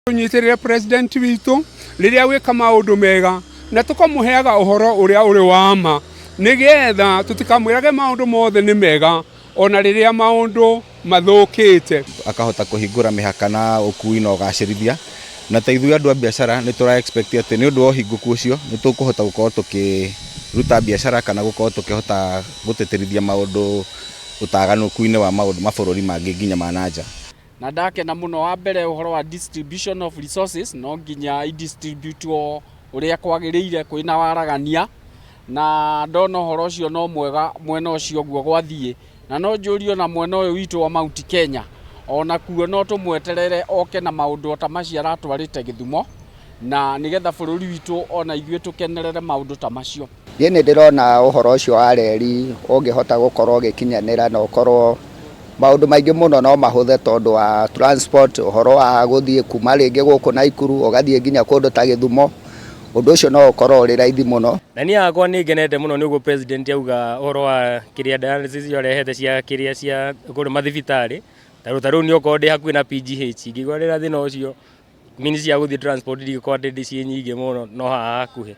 Tũnyitĩrĩre president witũ rĩrĩa gwĩka maũndũ mega na tũkamũheaga ũhoro ũrĩa ũrĩ wa ma, nĩgetha tũtikamwĩrage maũndũ mothe nĩ mega ona rĩrĩa maũndũ mathũkĩte. Akahota kũhingũra mĩhaka na ũkui na ũgacĩrithia, na ta ithuĩ andũ a biacara nĩ tũra expect atĩ nĩ ũndũ wa ũhingũku ũcio nĩ tũkũhota gũkorwo tũkĩruta biacara kana gũkorwo tũkĩhota gũtĩtĩrithia maũndũ ũtaganũku-inĩ wa maũndũ mabũrũri mangĩ nginya ma na nja. Na ndakena mũno. Wa mbere, ũhoro wa distribution of resources, no nginya idistributwo ũrĩa kwagĩrĩire kwĩna waragania, na ndona ũhoro ũcio no mwega mwena ũcio ũguo gwathiĩ. Na no njũrie ona mwena ũyũ witũ wa Mount Kenya, ona kuo no tũmweterere oke na maũndũ ta macio aratwarĩte Gĩthumo, na nĩgetha bũrũri witũ ona ithuĩ tũkenerere maũndũ ta macio. Niĩ nĩ ndĩrona ũhoro ũcio wa reri ũngĩhota gũkorwo ũgĩkinyanĩra na ũkorwo maũndũ maingĩ mũno no mahũthe, tondũ wa transport, ũhoro wa gũthiĩ kuma rĩngĩ gũkũ Naikuru ũgathiĩ nginya kũndũ ta Gĩthumo, ũndũ ũcio no ũkorwo ũrĩ raithi mũno. Na niĩ hakwa nĩ ngenete mũno nĩ ũguo president auga ũhoro wa kĩrĩa dialysis icio arehete cia kĩrĩa cia kũrĩ mathibitarĩ. Tarĩu niĩ okorwo ndĩ hakuhĩ na PGH, ingĩigua ndĩna thĩna ũcio, means cia gũthiĩ transport ndingĩkorwo atĩ ciĩ nyingĩ mũno, no haha hakuhĩ.